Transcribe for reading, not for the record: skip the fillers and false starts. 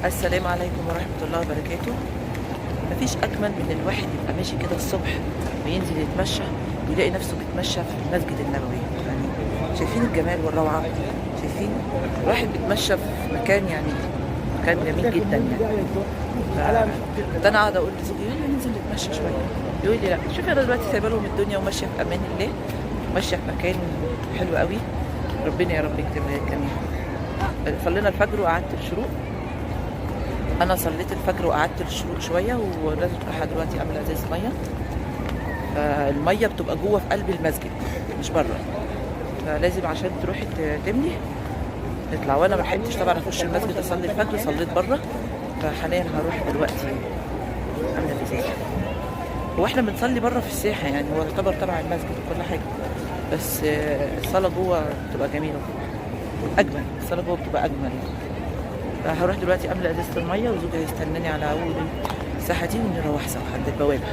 السلام عليكم ورحمة الله وبركاته. مفيش أجمل من الواحد يبقى ماشي كده الصبح وينزل يتمشى ويلاقي نفسه بيتمشى في المسجد النبوي. يعني شايفين الجمال والروعة، شايفين الواحد بيتمشى في مكان، يعني مكان جميل جدا يعني. كنت أنا قاعدة أقول لزوجي يلا ننزل نتمشى شوية، يقول لي لا. شوفي أنا دلوقتي سايبة لهم الدنيا وماشية في أمان الله، ماشية في مكان حلو قوي. ربنا يا رب يكتبها للجميع. صلينا الفجر وقعدت الشروق، انا صليت الفجر وقعدت الشروق شوية، ولازم رايحة دلوقتي اعمل ازاز مية. فالميه بتبقى جوه في قلب المسجد مش بره، فلازم عشان تروحي تملي نطلع. وانا ما لحقتش طبعا اخش المسجد اصلي الفجر، صليت بره. فحاليا هروح دلوقتي عامله ازاي. هو احنا بنصلي بره في الساحة، يعني هو يعتبر تبع المسجد وكل حاجة، بس الصلاة جوه بتبقى جميلة، اجمل. الصلاة جوه بتبقى اجمل يعني. فهروح دلوقتي املى ازازة المية وزوجي هيستناني على اول الساحة دي ونروح سوا عند البوابة.